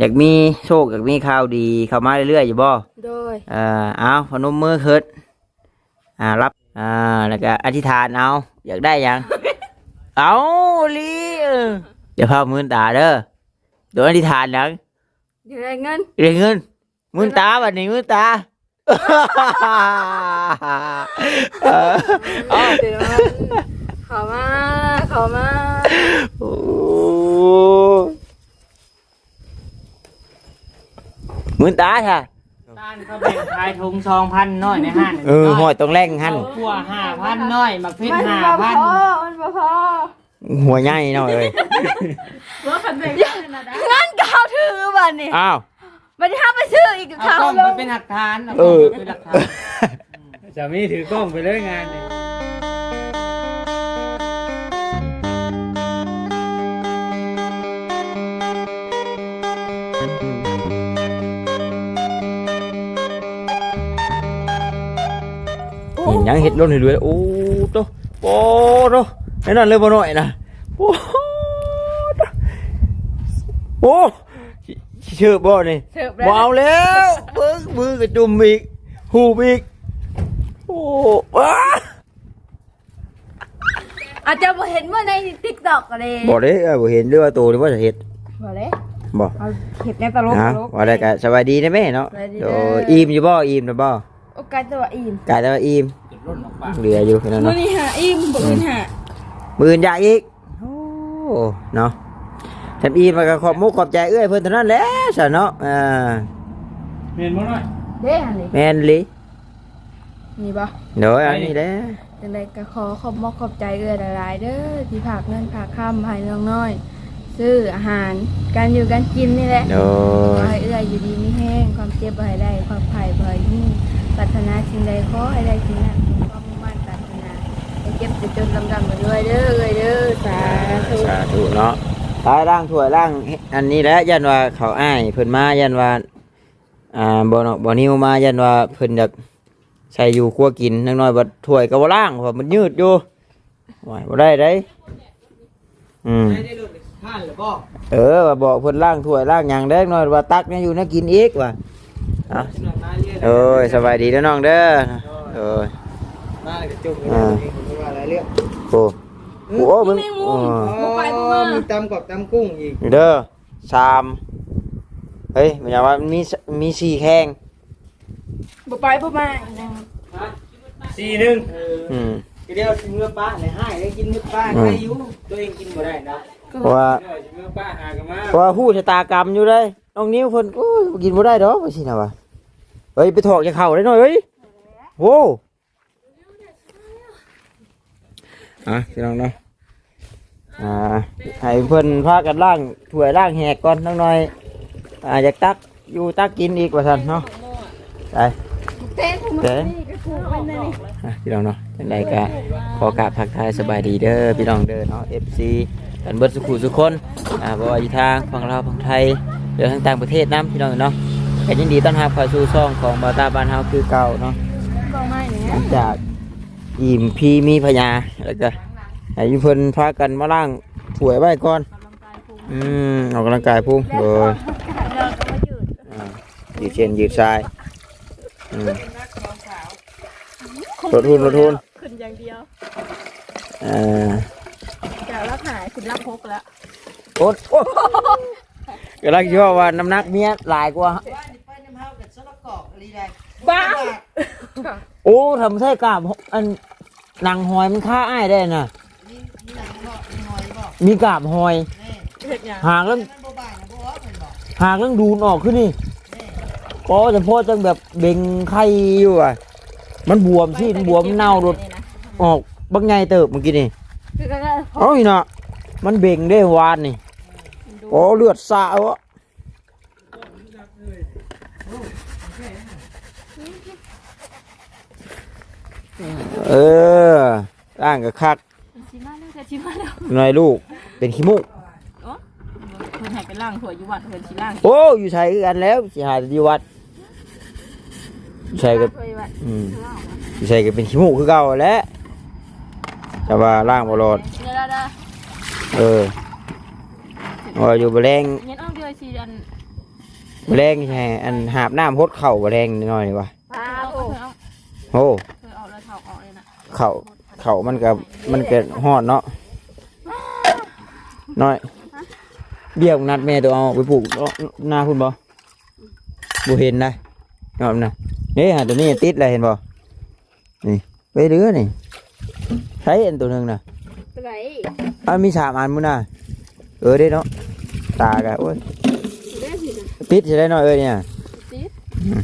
ຢາກມີໂຊກ ຢາກມີຂ່າວດີເຂົ້າມາເລື້ອຍໆຢູ່ບໍ່? ໂດຍ ເອີ ເອົາ ພະນົມມືຂຶ້ນ ອ່າ ຮັບ ອ່າ ແລ້ວກໍອະທິຖານເອົາ ຢາກໄດ້ຫຍັງ? ເອົາ ອີ່ຫຼີ ເອີ ຢ່າພາວມືນຕາເດີ ໂດຍອະທິຖານຫຍັງ? ຢາກໄດ້ເງິນ ຢາກໄດ້ເງິນ. ມືນຕາບັດນີ້ ມືນຕາ ເຂົ້າມາ ເຂົ້າມາ ໂອ້ ມືນຕາຊະ ຕານເຂົາແບ່ງຂາຍຖົງສອງພັນ ນ້ອຍໃນຮ້ານ ເອີ ຫ້ອຍຕ້ອງແລງຫັ້ນ ເຂົ້າຂົ້ວຫ້າພັນ ນ້ອຍ ໝາກເຜັດຫ້າພັນ ມັນບໍ່ພໍ ມັນບໍ່ພໍ. ຫົວໃຫຍ່ເນາະເອີຍ ເງິນກໍເຮົາຖືບັດນີ້ ອ້າວ ບັດນີ້ເຮົາໄປຊື້ອີກ ເອົາກ້ອງໄປເປັນຫຼັກຖານ ເອົາກ້ອງໄປເປັນຫຼັກຖານ ສາມີຖືກ້ອງໄປເລີຍງານນີ້. ເຫັນຫຍັງເຮັດລົ້ນໃຫ້ລວຍ ໂອ້ໂຕ ໂອ້ໂຕ ແນວນັ້ນເລີຍບໍ່ນ້ອຍນະ ໂອ້ໂຕ ໂອ້ ຊິເສີບບໍ່ນີ້ ເສີບແລ້ວ ບໍ່ເອົາແລ້ວ ເບິ່ງ ມືກະຈຸ່ມອີກ ຫູບອີກ ໂອ້ ອ້າ ອາດຈະບໍ່ເຫັນເມື່ອໃນຕິກຕອກກໍໄດ້ ບໍ່ເດ້ ເອີ ບໍ່ເຫັນ ຫຼືວ່າໂຕນີ້ວ່າຈະເຮັດ ບໍ່ເດ້ ບໍ່ ເອົາເຮັດແນວຕະຫຼົກ ເອົາ ຕະຫຼົກ ວ່າແລ້ວກໍສະບາຍດີນະແມ່ເນາະ ສະບາຍດີເດີ ໂດຍ ອີ່ມຢູ່ບໍ່? ອີ່ມແລ້ວບໍ່? ໂອ ໃກ້ແຕ່ວ່າອີ່ມ ໃກ້ແຕ່ວ່າອີ່ມ ເຫຼືອຢູ່ພີ່ນ້ອງ ມື້ນີ້ຫາອີ່ມ ມື້ອື່ນຫາ ມື້ອື່ນຢາກອີກ ໂອ້ ເນາະ ທຳອີ່ມກໍຂອບມຸກຂອບໃຈເອື້ອຍເພິ່ນເທົ່ານັ້ນແຫຼະຊະເນາະ ອ່າ ແມ່ນບໍ່ນ້ອຍ? ເດ້ຫັ້ນນີ້ ແມ່ນອີ່ຫຼີ ນີ້ບໍ່? ໂດຍ ອັນນີ້ແຫຼະ ຈັ່ງໃດກໍຂໍຂອບມຸກຂອບໃຈເອື້ອຍຫຼາຍໆເດີ ທີ່ຝາກເງິນຝາກຄຳໃຫ້ນ້ອງນ້ອຍ ຊື້ອາຫານ ການຢູ່ການກິນນີ້ແຫຼະ ໂດຍ ຂໍໃຫ້ເອື້ອຍຢູ່ດີມີແຮງ ຄວາມເຈັບບໍ່ໃຫ້ໄດ້ ຄວາມໄຂ້ບໍ່ໃຫ້ມີ ປາດຖະໜາສິ່ງໃດຂໍໃຫ້ໄດ້ສິ່ງນັ້ນ ຄວາມມຸ່ງໝັ້ນປາດຖະໜາ ໃຫ້ເຈັບແຕ່ຈົນ ລ່ຳໆລວຍໆເດີເອື້ອຍເດີ ສາທຸ ສາທຸເນາະ ໄປລ້າງຖ້ວຍລ້າງອັນນີ້ແຫຼະ ຢ້ານວ່າເຂົາອ້າຍເພິ່ນມາ ຢ້ານວ່າ ອ່າ ບໍ່ເນາະ ບໍ່ນິວມາ ຢ້ານວ່າເພິ່ນຢາກໃສ່ຢູ່ຄົວກິນ ນາງນ້ອຍບັດຖ້ວຍກໍບໍ່ລ້າງ ເພາະມັນຍືດຢູ່ ໂອ້ຍ ບໍ່ໄດ້ເດ້ ອືມ ໄດ້ລົດຂ້ານແລ້ວບໍ່? ເອີ ວ່າບອກເພິ່ນລ້າງຖ້ວຍລ້າງຫຍັງເດ້ ນ້ອຍວ່າຕັກແນວຢູ່ແນວກິນອີກວ່າ ເອົາ ໂດຍ ສະບາຍດີເດີນ້ອງເດີ ໂດຍ ມາແລ້ວກໍຈຸ່ມ ອ່າ ເພິ່ນວ່າຫຼາຍເລື່ອງ ໂອ້ ໂອ້ ເບິ່ງ ມີແມງມຸມ ເອີ ບໍ່ໄປບໍ່ມາ ມີຕຳກອກຕຳກຸ້ງອີກເດີ ສາມ ເຮີ້ຍ ມັນຫຍັງວະ ມັນມີ ມີສີ່ແຂ່ງ ບໍ່ໄປບໍ່ມາ ສີ່ໜຶ່ງ ອືມ ຄືດຽວຊິເມືອປະໃຫ້ ໃຫ້ໄດ້ກິນໝົດປະ ອືມ ໃຫ້ຢູ່ ຕົວເອງກິນບໍ່ໄດ້ນະ ເພາະວ່າ ເອີ ຊິເມືອປະຫາກໍມາ ເພາະວ່າຮູ້ຊະຕາກຳຢູ່ເດ້ ນ້ອງນິວເພິ່ນ ໂອ້ຍ ກິນບໍ່ໄດ້ດອກ ວ່າຊີ້ນະວ່າ ເຮີ້ຍ ໄປຖອກຈາກເຂົາໄດ້ໜ້ອຍເອີຍ ໂອ້ ອ່ະ ພີ່ນ້ອງເນາະ ອ່າ ໃຫ້ເພິ່ນພາກັນລ້າງຖ້ວຍລ້າງແຫກກ່ອນ ນ້ອງນ້ອຍ ອ່າ ຢາກຕັກຢູ່ຕັກກິນອີກວ່າຊັ້ນເນາະ ໄປ ແຕງ ແຕງ ອ່ະ ພີ່ນ້ອງເນາະ ຈັ່ງໃດກໍຂໍກາບທັກທາຍສະບາຍດີເດີ ພີ່ນ້ອງເດີເນາະ ເອັຟຊີ ກັນເບິດສູ່ຜູ້ສູ່ຄົນ ອ່າ ບໍ່ວ່າຢູ່ທາງຝັ່ງລາວຝັ່ງໄທ ຫຼືທາງຕ່າງປະເທດນຳ ພີ່ນ້ອງເນາະ ກໍຍິນດີຕ້ອນຮັບເຂົ້າສູ່ຊ່ອງຂອງບ່າວຕາບ້ານເຮົາຄືເກົ່າເນາະ ຫຼັງຈາກອີ່ມພີມີພະຍາ ແລ້ວກໍໃຫ້ເພິ່ນພາກັນມາລ້າງຖ້ວຍໄວ້ກ່ອນ ອືມ ອອກກຳລັງກາຍພຸງ ໂດຍ ອ່າ ຢືດເສັ້ນຢືດສາຍ ອືມ ລົດຫຸ່ນ ລົດຫຸ່ນ ຂຶ້ນຢ່າງດຽວ ເອີ ຈາກຫຼັກຫ້າຂຶ້ນຫຼັກຫົກແລ້ວ ໂອ້ ໂອ້ ກຳລັງຊິເວົ້າວ່ານ້ຳໜັກເມຍຫຼາຍກວ່າ ບ້າ ໂອ້ ທຳໃຊ້ກາບ ອັນ ໜັງຫອຍມັນຄາອ້າຍໄດ້ນະ ມີ ມີໜັງເນາະ ມີຫອຍບໍ່ ມີກາບຫອຍ ເຮັດຫຍັງ ຫາກແລ້ວ ມັນບໍ່ບາງນະ ບໍ່ອອກແມ່ນບໍ່ ຫາກແລ້ວດູນອອກຄືນີ້ ນີ້ ອໍ ຈະພໍຈັ່ງແບບເບັງໄຂ່ຢູ່ວ່າ ມັນບວມຊີ້ ມັນບວມ ມັນເນົ່າໂດດ ອອກບັກໃຫຍ່ເຕີບມື້ກີ້ນີ້ ຄືກັນນະ ເອົາອີ່ເນາະ ມັນເບັງເດ້ວານນີ້ ໂອ້ ເລືອດສາດເອົາ ເອີ ລ້າງກໍຄັກ ຊິມາແລ້ວ ຊິມາແລ້ວ ໜ້ອຍລູກເປັນຂີ້ມູກ ໂອ້ ເພິ່ນໃຫ້ໄປລ້າງຖ້ວຍຢູ່ວັດ ເພິ່ນຊິລ້າງ ໂອ້ ຢູ່ໃສຄືກັນແລ້ວ ຊິຫາຢູ່ວັດ ໃສກໍ ອືມ ໃສກໍເປັນຂີ້ມູກຄືເກົ່າແຫຼະ ແຕ່ວ່າລ້າງບໍ່ຫຼອດ ເດີ ເອີ ວ່າຢູ່ບໍ່ແລງ ເຮັດອອກເດີ ຊິອັນ ມື້ແລງຊິໃຫ້ອັນຫາບນ້ຳຫົດເຂົ້າ ມື້ແລງໜ້ອຍວ່າ. ວ້າວ ໂອ້ ເອົາເລີຍ ເຂົ້າອອກເລີຍນະ ເຂົ້າ ເຂົ້າມັນກໍ ມັນກໍຮ້ອນເນາະ. ນ້ອຍ ຮະ ເບ້ຍບັກນັດແມ່ໂຕເອົາໄປປູກນາພຸ້ນບໍ່? ບໍ່ເຫັນໄດ໋ ຍອດນະ. ເດ້ ຫາໂຕນີ້ຕິດແລ້ວ ເຫັນບໍ່? ນີ້ ໄປເຫຼືອນີ້ ໃຊ້ອັນໂຕໜຶ່ງນະ ໂຕໃດ? ອ້າວ ມີສາມອັນພຸ້ນນະ. ເອີ ເດ້ເນາະ ຕາກະ ໂອ້ຍ ເດ້ຊິນະ ຕິດຊິໄດ້ເນາະ. ເອີ ນີ້ ຕິດ. ອືມ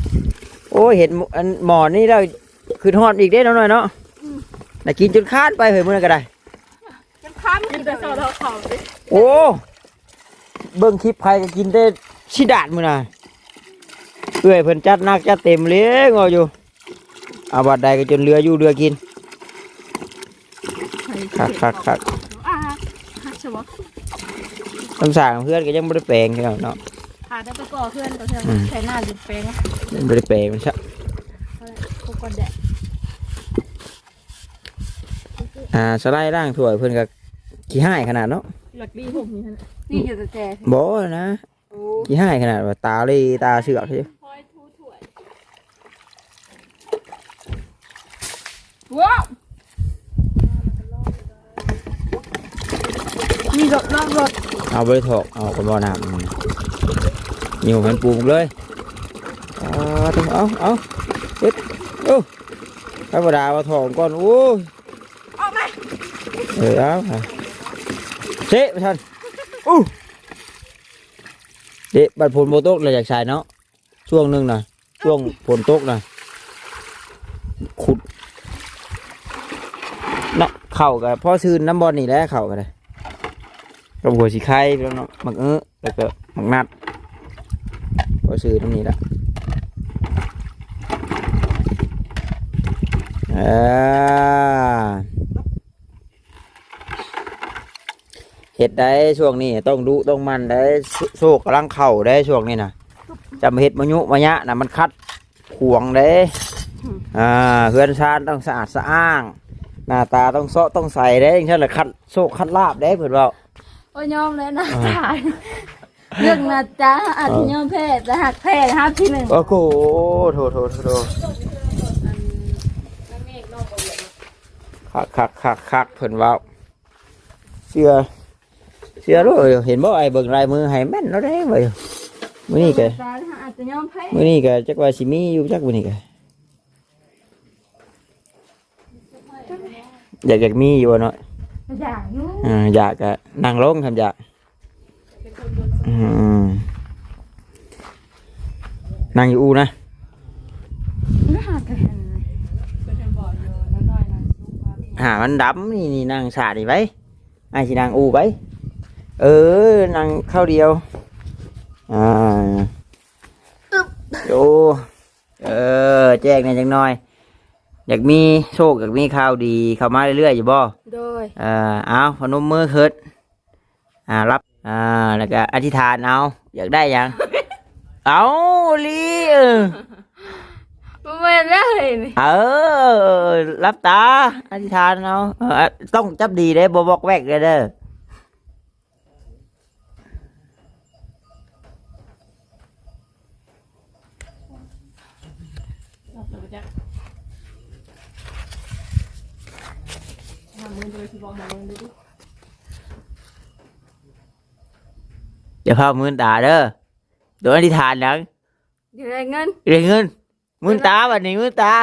ໂອ້ຍ ເຫັນອັນໝໍ້ນີ້ແລ້ວ ຄຶດຮອດອີກເດ້ນ້ອງນ້ອຍເນາະ. ອືມ ໄດ້ກິນຈົນຄ້ານໄປເຮີ້ຍ ມື້ນັ້ນກໍໄດ້ ຈະທຳກິນແຕ່ເຊົ້າເທົ່າເຂົາເດ້. ໂອ້ ເບິ່ງຄລິບໃຜກໍກິນແຕ່ຊິດາດມື້ນະ. ເອື້ອຍເພິ່ນຈັດໜັກຈັດເຕັມເລີຍ ງົວຢູ່ ເອົາບັດໃດກໍຈົນເຫຼືອຢູ່ເຫຼືອກິນ. ຄັກໆໆ ອ່າ ຄັກຊະບໍ່. ຕ້ອງສ້າງເຮືອນກໍຍັງບໍ່ໄດ້ແປງເນາະ. ຖ້າແຕ່ໄປກໍ່ເຮືອນກໍເທື່ອ ອືມ ໃຊ້ໜ້າດິນແປງ ຍັງບໍ່ໄດ້ແປງມັນຊະ. ເອົາລະ ຄົບກ່ອນແດະ. ອ່າ ສະໄລລ້າງຖ້ວຍເພິ່ນກໍຂີ້ຮ້າຍຂະໜາດເນາະ. ຫຼັກດີຫົກນີ້ຫັ້ນ ນີ້ຢູ່ແຕ່ ບໍ່ນະ. ໂອ້ ຂີ້ຮ້າຍຂະໜາດວ່າ ຕາເລຕາເຊືອກຢູ່. ວ້າວ ມີລົດ ລອກລົດ ເອົາ ບໍ່ໄດ້ຖອກ ເອົາກໍບໍ່ນ້ຳ ຢູ່ແມ່ນປູກເລີຍ. ອ່າ ເອົາ ເອົາ ເຮັດ ໂອ້ ທຳມະດາວ່າຖອກກ່ອນ. ໂອ້ຍ ອອກມາ ເອີ ເອົາ ເຊະ ບໍ່ທັນ. ອູ້ ເດະ ບັດຝົນບໍ່ຕົກແລ້ວຢາກໃສ່ເນາະ ຊ່ວງໜຶ່ງນະ ຊ່ວງຝົນຕົກນະ ຂຸດນະ. ເຂົ້າກໍພໍຊື່ນນຳບ່ອນນີ້ແຫຼະ ເຂົ້າກໍໄດ້ ກັບຫົວສີໄຄເນາະ ໝາກເອີ ແລ້ວກໍໝາກນັດ ພໍຊື່ນຳນີ້ລະ. ເອີ ເຮັດໄດ້ ຊ່ວງນີ້ຕ້ອງດຸຕ້ອງໝັ່ນໄດ້ ໂຊກກຳລັງເຂົ້າໄດ້ ຊ່ວງນີ້ນະ. ຈຳເຮັດມາຍຸມາຍະນະ ມັນຂັດຂວາງເດ້. ອືມ ອ່າ ເຮືອນຊານຕ້ອງສະອາດສະອ້າງ ໜ້າຕາຕ້ອງເຊາະຕ້ອງໃສເດ້ ຈັ່ງຊັ້ນລະຂັດໂຊກຂັດລາບເດ້ ເພິ່ນເວົ້າ. ໂອ້ຍ ຍອມແລ້ວໜ້າຕາ ເລື່ອງໜ້າຕາອາດຈະຍອມແພ້ ແຕ່ຫາກແພ້ລະຮັບທີໜຶ່ງ. ໂອ້ໂຫ ໂຖໆໆ ຄັກໆໆໆ ເພິ່ນເວົ້າ ເຊື່ອ ເຊື່ອໂລດ. ເຫັນບໍ່ ອ້າຍເບິ່ງລາຍມືໃຫ້ແມ່ນໂລດເດ້. ມື້ນີ້ກະ ອາດຈະຍອມແພ້ ມື້ນີ້ກະຈັກວ່າຊິມີຢູ່ຈັກ ມື້ນີ້ກະ ຢາກ ຢາກມີຢູ່ບໍ່ນ້ອຍ? ຢາກຢູ່ ເອີ ຢາກກະນັ່ງລົງ ຄັນຢາກ. ອືມ ນັ່ງຢູ່ອູ່ນະ ຫາມັນດຳ ນີ້ ນີ້ ນັ່ງສາດນີ້ໄປ ອ້າຍຊິນັ່ງອູ່ໄປ. ເອີ ນັ່ງເຂົ້າດຽວ ອ່າ ໂອ້ ເອີ ແຈ້ງແດ່ຈັກໜ່ອຍ ຢາກມີໂຊກ ຢາກມີຂ່າວດີເຂົ້າມາເລື້ອຍໆຢູ່ບໍ່? ໂດຍ ເອີ ເອົາ ພະນົມມືຂຶ້ນ ອ່າ ລັບ ອ່າ ແລ້ວກະອະທິຖານເອົາ ຢາກໄດ້ຫຍັງ? ເອົາ ອີ່ຫຼີ ເອີ ບໍ່ແມ່ນແລ້ວເລີຍນີ້ ເອີ ຫຼັບຕາ ອະທິຖານເອົາ ເອີ ຕ້ອງຈັບດີເດ້ ບໍ່ວອກແວກເດີ. ຢ່າພາວມືນຕາເດີ ໂຕອະທິຖານຫຍັງ? ຢາກໄດ້ເງິນ ຢາກໄດ້ເງິນ. ມືນຕາບັດນີ້ ມືນຕາ.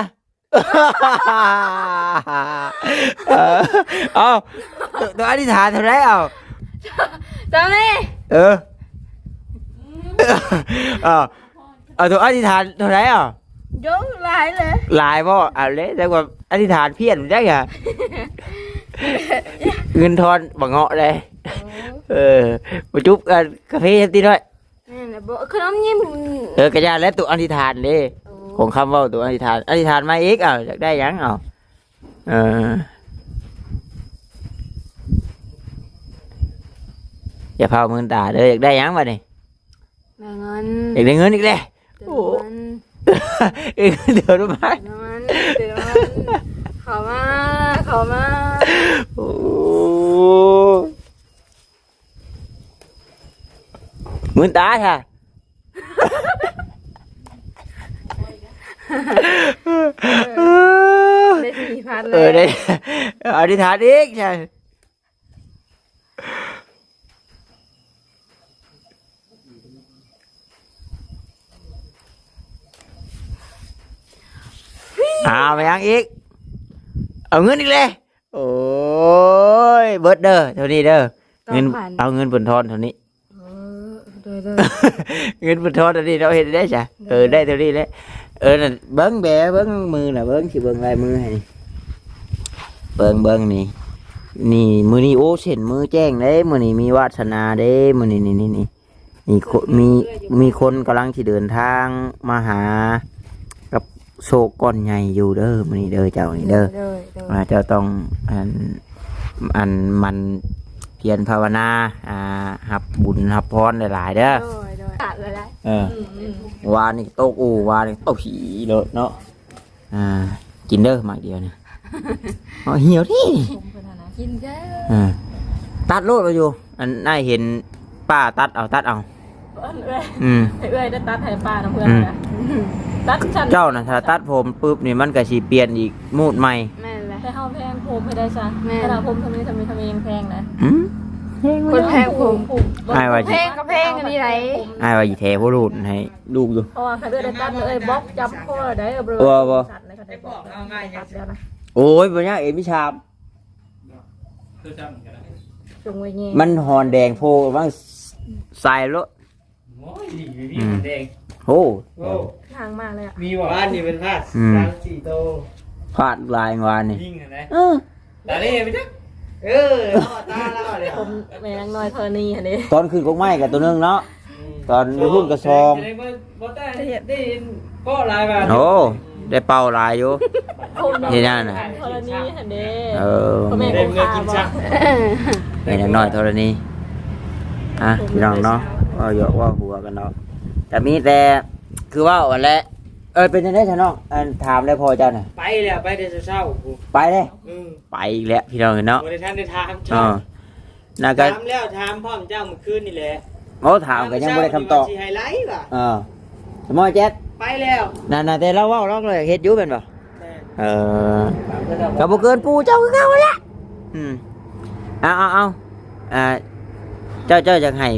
ເອີ ເອົາ ໂຕ ໂຕອະທິຖານເທົ່າໃດ? ເອົາ ເຈົ້ານີ້ ເອີ ເອົາ ເອົາ ໂຕອະທິຖານເທົ່າໃດ? ເອົາ ໂຢ ຫຼາຍເລີຍ ຫຼາຍບໍ່? ເອົາເລີຍ ຈັກວ່າອະທິຖານພຽນຈັກຫຍັງ ເງິນທອນບັກເງາະເດ້. ໂອ້ ເອີ ມາຈຸບກັນກາເຟຊັ້ນຕິນ້ອຍ. ແມ່ນແຫຼະ ບໍ່ ຂະໜົມຍິ້ມ. ເອີ ກະຢ່າແຫຼະ ໂຕອະທິຖານເດ້. ໂອ້ ຂອງຄຳເວົ້າ ໂຕອະທິຖານ ອະທິຖານມາອີກ. ເອົ້າ ຢາກໄດ້ຫຍັງ? ເອົ້າ ເອີ ຢ່າພາວມືນຕາເດີ. ຢາກໄດ້ຫຍັງບັດນີ້? ໄດ້ເງິນ ຢາກໄດ້ເງິນອີກແລ້ວ. ເຕີມ ໂອ້ ນ້ຳມັນ ເອີ ເຕີມນ້ຳມັນ ເຕີມນ້ຳມັນ. ເຂົ້າມາ ເຂົ້າມາ. ໂອ້ ມືນຕາຊະ. ໄດ້ສີ່ພັນແລ້ວ ເອີ ໄດ້ ອະທິຖານອີກຊັ້ນ. ອ້າວ ໄປຫຍັງອີກ? ເອົາເງິນອີກແລ້ວ. ໂອ້ຍ ເບິດເດີ ເທົ່ານີ້ເດີ. ເງິນ ເອົາເງິນເພິ່ນທອນເທົ່ານີ້. ເອີ ໂດຍໆ ເງິນເພິ່ນທອນເທົ່ານີ້ເນາະ ເຮັດໄດ້ຊະ. ໂດຍ ເອີ ໄດ້ເທົ່ານີ້ແຫຼະ. ເອີ ນັ້ນ ເບິ່ງແບ ເບິ່ງມືນະ ເບິ່ງ ຊິເບິ່ງລາຍມືໃຫ້ນີ້. ເບິ່ງ ເບິ່ງນີ້ ນີ້ ມື້ນີ້ ໂອ້ ເສັ້ນມືແຈ້ງເດ້ ມື້ນີ້ມີວາດສະໜາເດ້ ມື້ນີ້ ນີ້ ນີ້ ນີ້ ມີຄົນ ມີ ມີຄົນກຳລັງຊິເດີນທາງມາຫາກັບໂຊກກ້ອນໃຫຍ່ຢູ່ເດີ ມື້ນີ້ເດີ ເຈົ້ານີ້ເດີ. ໂດຍໆ ວ່າເຈົ້າຕ້ອງ ອັນ ອັນ ໝັ່ນພຽນພາວະນາ ອ່າ ຮັບບຸນຮັບພອນຫຼາຍໆເດີ. ໂດຍໆ ເອີ ອືມໆ ວານນີ້ຕົກ ໂອ້ ວານນີ້ຕົກຂີ້ໂລດເນາະ. ອ່າ ກິນເດີ ໝາກດຽວນີ້. ເອົາ ຫ່ຽວຕິ ກິນເດີ. ອ່າ ຕັດໂລດວ່າຢູ່ ອັນ ອ້າຍເຫັນປ້າຕັດເອົາ ຕັດເອົາ. ເອີ ອືມ ໃຫ້ເອື້ອຍໄດ້ຕັດໃຫ້ປ້ານຳເພື່ອນ. ອືມ ນະ ຕັດຊັ້ນ ເຈົ້ານະ ຖ້າຕັດຜົມປຶບນີ້ ມັນກໍຊິປ່ຽນອີກມູດໃໝ່. ແມ່ນແຫຼະ ແຕ່ເຮົາແພງຜົມໃຫ້ໄດ້ຊະ. ແມ່ນ ຖ້າຜົມທຳເມ ທຳເມ ທຳເມ ຍັງແພງນະ. ອືມ ຄົນແພງຜົມ ອ້າຍວ່າ ແພງກໍແພງອັນນີ້ໃດ. ອ້າຍວ່າຊິແຖຫົວໂລ້ນໃຫ້ ລູກຢູ່ ເພາະວ່າຄັນເອື້ອຍໄດ້ຕັດເອື້ອຍບລັອກຈຳຄໍໄດ້. ບໍ່ ບໍ່ ໂອ້ຍ ບໍ່ຍາກ ເອມີຊາມ ຄືຊ້ຳກັນນະ ມັນຮອນແດງໂພ ມັນໃສ່ໂລດ. ໂອ້ຍ ນີ້ມີ ອືມ ຮອນແດງ ໂອ້ ໂອ້ ທາງມາແລ້ວ ມີບໍ່? ວານນີ້ເປັນພາດ ອືມ ສາມສີ່ໂຕ ພາດຫຼາຍວານນີ້ ຍິງຫັ້ນນະ. ເອີ ຕາເລ່ໄປຈັກ ເອີ ຮອດຕາລາວແລ້ວ ຜົມແມ່ນາງນ້ອຍທໍລະນີຫັ້ນເດ້. ຕອນຂຶ້ນກົກໄມ້ກໍຕົວໜຶ່ງເນາະ ອືມ ຕອນຢູ່ພຸ້ນກໍສອງ ຈະໄດ້ບໍ່ ບໍ່ໄດ້ ໄດ້ເກາະຫຼາຍບາດ. ໂອ້ ໄດ້ເປົ່າຫຼາຍຢູ່ ເຮັດຫຍັງນະ ທໍລະນີຫັ້ນເດ້. ເອີ ພໍ່ແມ່ ໄດ້ເມືອກິນຊະ ແມ່ນາງນ້ອຍທໍລະນີ. ອ່ະ ພີ່ນ້ອງເນາະ ເວົ້າຢອກເວົ້າຫົວກັນເນາະ ກໍມີແຕ່ຄືເວົ້າຫັ້ນແຫຼະ. ເອີ ເປັນຈັ່ງໃດຊະນ້ອງ ອັນ ຖາມແລ້ວພໍ່ເຈົ້ານະ? ໄປແລ້ວ ໄປແຕ່ເຊົ້າໆ ໄປເດ້. ອືມ ໄປອີກແລ້ວພີ່ນ້ອງເອີຍເນາະ. ບໍ່ໄດ້ທັນໄດ້ຖາມ ເອີ ນະ ກໍຖາມແລ້ວຖາມພ້ອມເຈົ້າມື້ຄືນນີ້ແຫຼະ. ໂອ້ ຖາມກໍຍັງບໍ່ໄດ້ຄຳຕອບ ວ່າຊິໃຫ້ໄຫຼວະ. ເອີ ສະໝໍແຈັດ ໄປແລ້ວ ນັ້ນນະ ແຕ່ລາວເວົ້າ ລາວກໍເຮັດຢູ່ແມ່ນບໍ່? ແມ່ນ ເອີ ກໍບໍ່ເກີນປູ່ເຈົ້າຄືເກົ່າຫັ້ນແຫຼະ. ອືມ ເອົາ ເອົາ ເອົາ ອ່າ ເຈົ້າ ເຈົ້າຢາກໃຫ້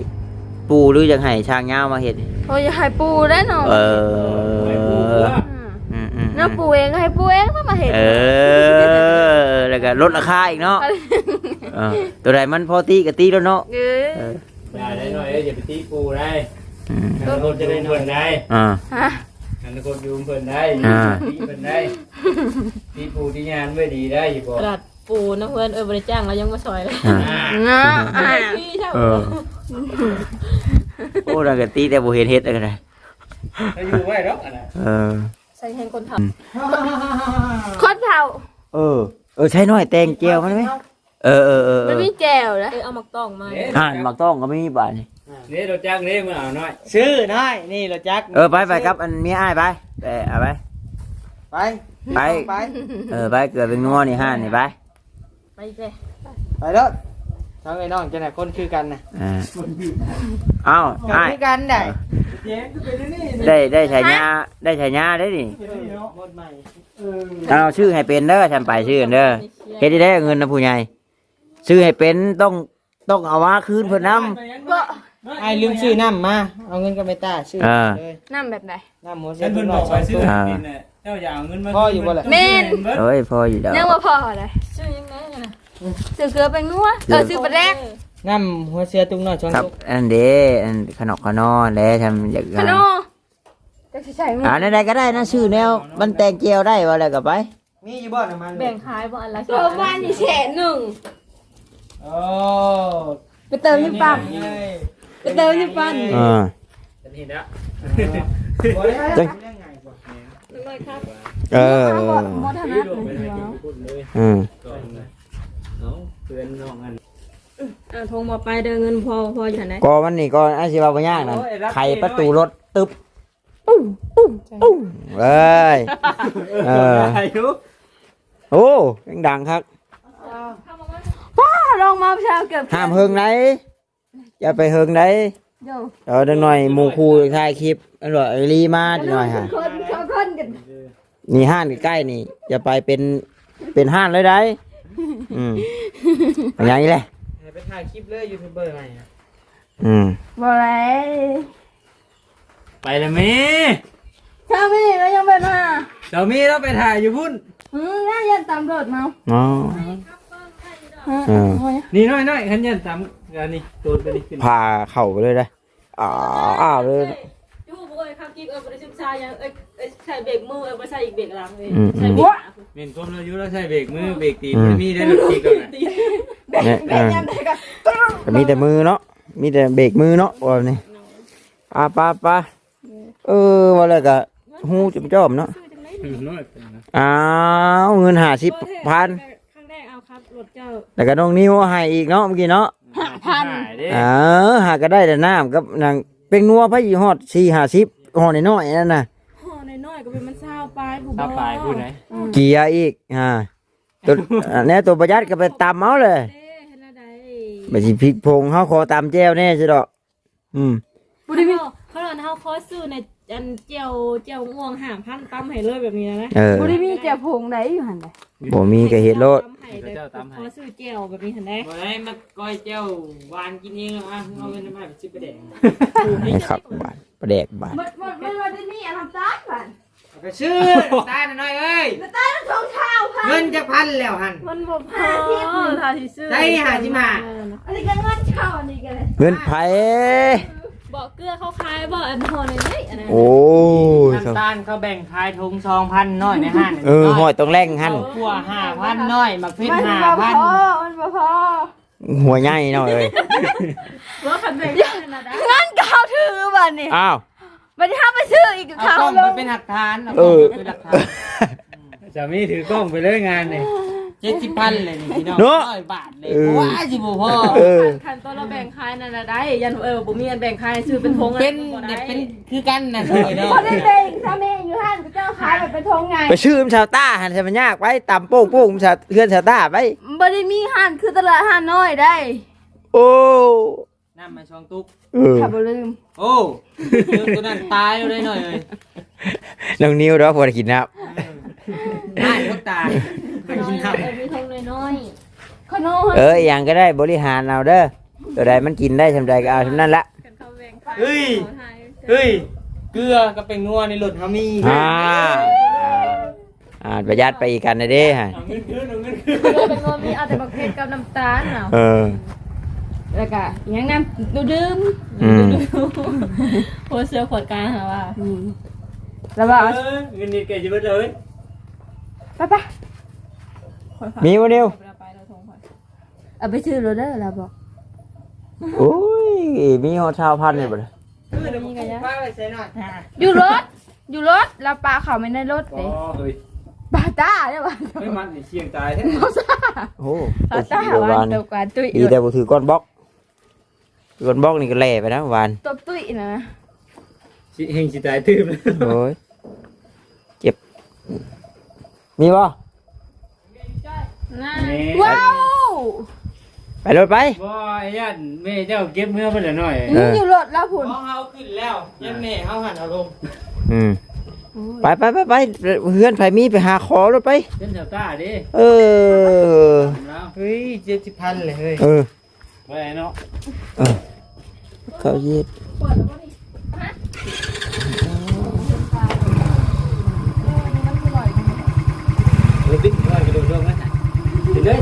ປູ່ ຫຼື ຢາກໃຫ້ຊ່າງຍາວມາເຮັດ? ໂອ້ຍ ຢາກໃຫ້ປູ່ແຫຼະເນາະ. ເອີ ອືມ ອືມໆໆ ເນາະ ປູ່ເອງກໍໃຫ້ປູ່ເອງມາເຮັດ. ເອີ ແລ້ວກໍລົດລາຄາອີກເນາະ. ເອີ ໂຕໃດມັນພໍຕີກໍຕີໂລດເນາະ. ເອີ ເອີ ຢ່າໄດ້ນ້ອຍເອີຍ ຢ່າໄປຕີປູ່ໄດ໋. ອືມ ອະນາຄົດຢູ່ນຳເພິ່ນໄດ໋. ອ່າ ຮະ ອະນາຄົດຢູ່ນຳເພິ່ນໄດ໋. ອ່າ ຕີເພິ່ນໄດ໋ ຕີປູ່ຕີຍາໄວ້ດີໄດ໋ ຢູ່ບໍ່? ຂະໜາດປູ່ນຳເພິ່ນເອີຍ ບໍ່ໄດ້ຈ້າງລາວຍັງມາຊ່ອຍເລີຍ. ອ່າ ເນາະ ອ່າ ເອີ ໂອ້ ນັ້ນກໍຕີແຕ່ບໍ່ເຫັນເຮັດກໍໄດ້ ກໍຢູ່ໄວ້ດອກອັນນັ້ນ. ເອີ ໃສ່ແຮງຄົນເຖົ້າ ອືມ ຄົນເຖົ້າ. ເອີ ເອີ ໃຊ້ນ້ອຍແຕ່ງແຈ່ວມັນໄໝ? ເອີ ເອີ ເອີ ມັນມີແຈ່ວນະ. ເອີ ເອົາໝາກຕ້ອງມາ ຫັ້ນ ໝາກຕ້ອງກໍມີບາດນີ້. ນີ້ລົດຈັກນີ້ ມື້ເອົານ້ອຍ ຊື້ນ້ອຍ ນີ້ລົດຈັກ. ເອີ ໄປ ໄປກັບອັນເມຍອ້າຍໄປ ໄປ ເອົາໄປ ໄປ ໄປ ໄປ. ເອີ ໄປ ເກືອເປັນນົວນີ້ ຮ້ານນີ້ ໄປ ໄປເດ້ ໄປໂລດ. ທັງໄອ້ນ້ອງຈັ່ງໃດ ຄົນຄືກັນນະ. ອ່າ ເອົ້າ ຄົນຄືກັນໄດ໋. ເອີ ໄດ້ ໄດ້ ໄດ້ສາຍຍາ ໄດ້ສາຍຍາໄດ໋ນີ້. ເອີ ເອົາ ຊື້ໃຫ້ເປັນເດີ ທຳໄປຊື້ເດີ. ເຮັດໄດ້ເງິນນຳຜູ້ໃຫຍ່ ຊື້ໃຫ້ເປັນ ຕ້ອງ ຕ້ອງເອົາມາຄືນເພິ່ນນຳ. ອ້າຍລືມຊື້ນ້ຳມາ ເອົາເງິນກັບແມ່ຕາຊື້ເລີຍ. ນ້ຳແບບໃດ? ນ້ຳຫົວເສືອ ເພິ່ນບອກໄປຊື້ໃຫ້ກິນແຫຼະ ເຈົ້າຢ່າເອົາເງິນມາ. ພໍຢູ່ບໍ່ລະ? ແມ່ນ ໂອ້ຍ ພໍຢູ່ດອກ ຍັງບໍ່ພໍເລີຍ. ຊື້ຫຍັງແດ່ນະ? ຊື້ເກືອແປ້ງນົວ ເອີ ຊື້ປາແດກ. ນ້ຳຫົວເສືອຕຸກນ້ອຍສອງຕຸກ ອັນເດ້ ອັນຂະໜອກຂະໜໍແຫຼະ ທຳຢາກ ຂະໜໍ ຈັກຊິໃຊ້. ອ່າ ແນວໃດກໍໄດ້ນະ ຊື້ແນວມັນແຕ່ງແຈ່ວໄດ້ ວ່າແລ້ວກໍໄປ. ມີຢູ່ບໍ່ນ້ຳມັນ? ແບ່ງຂາຍບໍ່ ອັນລະ ໂຕປານນີ້ແສນໜຶ່ງ. ໂອ້ ໄປເຕີມຢູ່ປ້ຳ ໄປເຕີມຢູ່ປ້ຳ. ອ່າ ອັນນີ້ນະ ບໍ່ໄດ້ ຈັກ ເອີ ບໍ່ ບໍ່ຖະໜັດ. ອືມ ເອົາເພື່ອນນ້ອງອັນ ອ່າ ທົ່ງບໍ່ໄປເດີ ເງິນພໍ ພໍຢູ່ຫັ້ນໃດ. ກໍມັນນີ້ກໍອາຊິວ່າບໍ່ຍາກນັ້ນ ໂອ້ຍ ໄຂປະຕູລົດ ຕຶບ ເອີຍ ເອີ ໂອ້ ຍັງດັງຄັກ. ວ້າ ລົງມາເຊົ້າເກືອບ ຫ້າມເຫິງໃດ ຢ່າໄປເຫິງໃດ. ເອີ ເດັກນ້ອຍໝູ່ຄູ່ຖ່າຍຄລິບ ອັນວ່າລີມາເດັກນ້ອຍຫາ ຄົນ ສອງຄົນກັນ. ນີ້ຮ້ານໃກ້ໆນີ້ ຈະໄປເປັນ ເປັນຮ້ານເລີຍໄດ໋. ອືມ ຫຍັງອີກແຫຼະ ໃຫ້ໄປຖ່າຍຄລິບເລີຍ ຢູທູບເບີໃໝ່. ອືມ ບໍ່ໄດ້ ໄປລະແມ່. ສາມີລາວຍັງບໍ່ມາ ສາມີລາວໄປຖ່າຍຢູ່ພຸ້ນ. ອືມ ລາວຢ້ານຕຳຫຼວດເມົາ. ອໍ ຮະ ເອີ ນີ້ນ້ອຍໆ ຄັນຢ້ານຕຳ ອັນນີ້ໂຕນໄປນີ້ຂຶ້ນ ພາເຂົ້າໄປເລີຍໄດ໋. ອ້າວ ອ້າວເລີຍ ຢູ່ບໍ່ເອີຍ ຄຳກິກເອີຍ ບໍ່ໄດ້ສຶກສາຫຍັງເອີຍ ເອີຍ ໃສ່ເບຣກມືເອີຍ ບໍ່ໃສ່ອີກເບຣກຫຼັງເອີຍ. ອືມ ໃສ່ເບຣກ ອືມ ເຫັນຄວາມລາວຢູ່ ລາວໃຊ້ເບຣກມື ເບຣກຕີນ ອືມ ບໍ່ມີໄດ້ລົດຈັກແລ້ວນະ. ແມ່ນ ເອີ ກໍມີແຕ່ມືເນາະ ມີແຕ່ເບຣກມືເນາະ ວ່ານີ້. ອາ ປາ ປາ ເອີ ວ່າແລ້ວກໍຮູ້ຈອມໆເນາະ. ອືມ ນ້ອຍໄປນະ ອ້າວ ເງິນຫ້າສິບພັນ ຄັ້ງແລກເອົາຂັບລົດເຈົ້າ ແລ້ວກໍນ້ອງນິວໃຫ້ອີກເນາະ ເມື່ອກີ້ເນາະ. ຫ້າພັນ ເອີ ຫາກໍໄດ້ແຕ່ນ້ຳກັບນາງເປັງນົວ ໃຜຊິຮອດສີ່ຫ້າສິບ ຫໍ່ນ້ອຍໆນັ້ນນະ. ຫໍ່ນ້ອຍໆກໍເປັນມັນຊາວປາຍຜູ້ ຊາວປາຍຜູ້ໃດ ອືມ ເກຍອີກ ອ່າ ໂຕ ແນວໂຕປະຢັດກໍໄປຕຳເອົາເລີຍ. ເດ້ ເຮັດແນວໃດ ບັດຊິພິກຜົງ ເຮົາຂໍຕຳແຈ່ວແດ່ຊິດອກ. ອືມ ບໍ່ໄດ້ມີ ເຂົາເອີ້ນເຮົາຂໍຊື້ໃນ ອັນ ແຈ່ວ ແຈ່ວມ່ວງຫ້າພັນ ຕຳໃຫ້ເລີຍແບບນີ້ນະ. ເອີ ບໍ່ໄດ້ມີແຈ່ວຜົງໃດຢູ່ຫັ້ນໃດ. ບໍ່ມີກໍເຮັດໂລດ ຕຳໃຫ້ແບບ ເຂົາເຈົ້າຕຳໃຫ້ ຂໍຊື້ແຈ່ວແບບນີ້ຫັ້ນໃດ. ບໍ່ໄດ້ ມາກ້ອຍແຈ່ວຫວານກິນເອງ. ອ່ະ ເອົາເງິນມາໄປຊື້ປາແດກ ໃຫ້ຄັກບາດ ປາແດກບາດ. ມັນ ມັນ ມັນບໍ່ໄດ້ມີອັນນ້ຳຕານບາດ. ໄປຊື້ນ້ຳຕານໜ້ອຍເອີຍ ນ້ຳຕານສອງເທົ່າ ເງິນຈັກພັນແລ້ວຫັ້ນ? ມັນບໍ່ພໍ ຫ້າສິບ ຖ້າຊິຊື້ ໃຊ້ຫ້າສິບຫ້າ ອັນນີ້ກໍເງິນເຈົ້າ ອັນນີ້ກໍເງິນໃຜ? ບໍ່ເກືອເຂົາຂາຍບໍ່ ອັນຫໍ່ນ້ອຍໆ ອັນນັ້ນ. ໂອ້ຍ ນ້ຳຕານເຂົາແບ່ງຂາຍຖົງສອງພັນ ນ້ອຍໃນຮ້ານ. ເອີ ຫ້ອຍຕ້ອງແລງຫັ້ນ ເຂົ້າຂົ້ວຫ້າພັນ ນ້ອຍ ໝາກເຜັດຫ້າພັນ ມັນບໍ່ພໍ ມັນບໍ່ພໍ. ຫົວໃຫຍ່ເນາະເອີຍ ບໍ່ ຄັນແບ່ງກັນນະ ເງິນກໍເຮົາຖືບາດນີ້. ອ້າວ ບັດນີ້ເຮົາໄປຊື້ອີກ ເອົາກ້ອງໄປເປັນຫຼັກຖານ ເອົາກ້ອງໄປເປັນຫຼັກຖານ. ສາມີຖືກ້ອງໄປເລີຍງານນີ້ ເຈັດສິບພັນເລີຍນີ້ພີ່ນ້ອງເນາະ ຮ້ອຍບາດເລີຍ. ເອີ ໂອ້ຍ ຊິບໍ່ພໍ. ເອີ ຄັນ ຄັນຕົວລາວແບ່ງຂາຍນັ້ນນະໄດ້ ຢ້ານ ເອີ ບໍ່ມີອັນແບ່ງຂາຍ ຊື້ເປັນຖົງ ເປັນ ເປັນຄືກັນນະ ເອີ ເນາະ ບໍ່ໄດ້ແບ່ງ. ສາມີຢູ່ຮ້ານເຂົາເຈົ້າຂາຍແບບເປັນຖົງໃຫຍ່ ໄປຊື້ນຳຊາວຕ້າຫັ້ນ ຊະມັນຍາກໄປ ຕຳໂປ້ງໆ ຊາວ ເຮືອນຊາວຕ້າໄປ. ບໍ່ໄດ້ມີຮ້ານຄືຕະຫຼາດຮ້ານນ້ອຍໄດ໋. ໂອ້ ນ້ຳມາສອງຕຸກ ເອີ ຖ້າບໍ່ລືມ. ໂອ້ ລືມຕົວນັ້ນຕາຍແລ້ວໄດ໋ນ້ອຍເອີຍ. ນ້ອງນິວດອກບໍ່ໄດ້ກິນນ້ຳ ເອີ ຕາຍ ໄປກິນນ້ຳ ເອີ ມີຖົງນ້ອຍໆ ຂະໜົມ. ເອີ ອີ່ຫຍັງກໍໄດ້ ບໍລິຫານເອົາເດີ ຕົວໃດມັນກິນໄດ້ສ່ຳໃດກໍເອົາສ່ຳນັ້ນລະ. ເຮີ້ຍ ເຮີ້ຍ ເກືອກັບແປ້ງນົວໃນລົດເຮົາມີ. ອ່າ ອ່າ ປະຢັດໄປອີກກັນນະເດ້. ເອົາເງິນຄືນ ເອົາເງິນຄືນ. ເປັນວ່າມີເອົາແຕ່ບັກເຜັດກັບນ້ຳຕານເນາະ. ເອີ ແລ້ວກະອີ່ຫຍັງນຳ ດູ່ດື່ມ. ອືມ ໂພດເສື້ອຂວດກາງຫັ້ນວ່າ. ອືມ ແລ້ວວ່າ ເອີ ເງິນນີ້ໃກ້ຈະເບິດແລ້ວເວີຍ. ໄປໆ ມີບໍ່ນິວ? ເອົາໄປຊື້ໂລດເດີ ລາວບອກ. ໂອ້ຍ ມີຮອດຊາວພັນນີ້ບໍ່? ເອີ ດຽວກູປາໄວ້ໃສ່ໜ້ອຍ ຢູ່ລົດ ຢູ່ລົດ ລາວປະເຂົ້າໄປໃນລົດເດ້. ອໍ ເຮີ້ຍ ປາຕາເດ້ວ່າ ເຮີ້ຍ ມັນນີ້ສ່ຽງຕາຍແທ້. ໂອ້ ປາຕາວ່າ ຕົກການຕຸ້ຍ ດີແຕ່ບໍ່ຖືກ້ອນບລັອກ ກ້ອນບລັອກນີ້ກໍແລ່ໄປນະຫວານ ຕົກຕຸ້ຍນະ ຊິ ແຮ່ງຊິຕາຍຕື່ມ. ໂອ້ຍ ເຈັບ ມີບໍ່? ນັ້ນ ນີ້ ວ້າວ ໄປລົດໄປ. ບໍ່ ຢ້ານແມ່ເຈົ້າເກັບເມືອເພິ່ນລະໜ້ອຍ. ເອີ ຍັງຢູ່ລົດລາວພຸ້ນ ຂອງເຮົາຂຶ້ນແລ້ວ ຢ້ານແມ່ເຮົາຫັ້ນເອົາລົງ. ອືມ ໂອ້ຍ ໄປໆໆໆ ເຮືອນໃຜມີໄປຫາຂໍລົດໄປ ເຮືອນຊາວຕ້າເດ້. ເອີ ເຮີ້ຍ ເຈັດສິບພັນເລີຍເຮີ້ຍ. ເອີ ບໍ່ໄດ້ເນາະ. ເອີ ເກົ້າສິບ ເປີດແລ້ວບໍ່ນີ້? ຮະ? ເອີ ປິດໄວ້ກະໂດດລົງນະ ຂຶ້ນເລີຍ.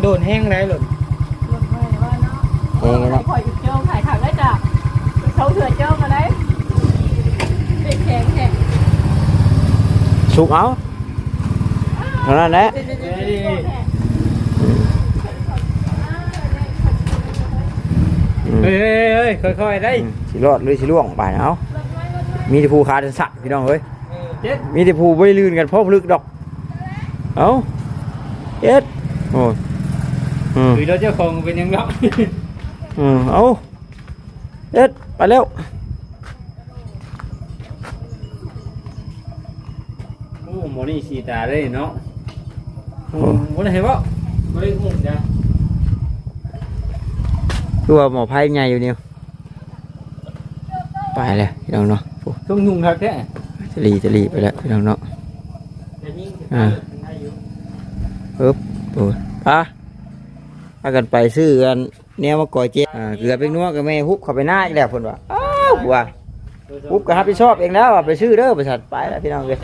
ໂດດແຮງໄດ໋ໂດດ ໂດດໄວວ່າເນາະ. ແຮງເນາະ ຂ້ອຍອີກໂຈງ ຖ່າຍຄັກເລີຍຈ້ະ ສອງເທື່ອໂຈງກໍໄດ້. ເປັນແຂງແທ້ ສຸກເອົາ. ເທົ່ານັ້ນແຫຼະ. ອືມ ເຮີ້ຍໆໆ ຄ່ອຍໆໄດ໋. ອືມ ຊິລອດຫຼືຊິລ່ວງບາດນີ້. ເອົາ ມີແຕ່ຜູ້ຂາສັ້ນໆ ພີ່ນ້ອງເອີຍ. ເອີ ເຈັດ ມີແຕ່ຜູ້ບໍ່ໄດ້ລື່ນກັນພໍຜະລຶກດອກ. ເອົາ ເຈັດ ໂອ້ຍ ອືມ ຄືເຈົ້າຂອງເປັນຫຍັງດອກ. ອືມ ເອົາ ເຮັດ ໄປແລ້ວ. ໂອ້ ໝໍນີ້ສີຕາເດ້ເນາະ. ໂອ້ ໂອ້ ບໍ່ໄດ້ເຫັນບໍ່? ບໍ່ໄດ້ຫຸ້ມຈ້ະ ຄືວ່າໝໍໄຟໃຫຍ່ຢູ່ນີ້. ໄປແລ້ວພີ່ນ້ອງເນາະ. ໂອ້ ຕົງຫຍຸ້ງຄັກແທ້ ຕະຫຼີຕະຫຼີໄປແລ້ວພີ່ນ້ອງເນາະ. ອ່າ ອຶບ ໂອ້ຍ ໄປ ພາກັນໄປຊື້ອັນ ແນວມາກ່ອຍເຈ ອ່າ ເກືອເປັນນົວກັບແມ່ ຮຸບເຂົ້າໄປນາອີກແລ້ວ ເພິ່ນວ່າ ອ້າວ ວ່າ ຮຸບກໍຮັບຜິດຊອບເອງແລ້ວ ວ່າໄປຊື້ເດີ ວ່າຊັ້ນ. ໄປລະພີ່ນ້ອງເອີຍ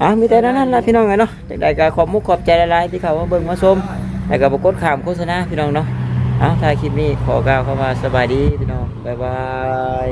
ອ່າ ມີແຕ່ນັ້ນລະພີ່ນ້ອງເອີຍເນາະ. ຈັ່ງໃດກໍຂອບມຸກຂອບໃຈຫຼາຍໆ ທີ່ເຂົ້າມາເບິ່ງມາຊົມ ແລ້ວກໍບໍ່ກົດຂ້າມໂຄສະນາພີ່ນ້ອງເນາະ. ເອົາ ທ້າຍຄລິບນີ້ຂໍກ່າວຄຳວ່າສະບາຍດີພີ່ນ້ອງ ບາຍບາຍ.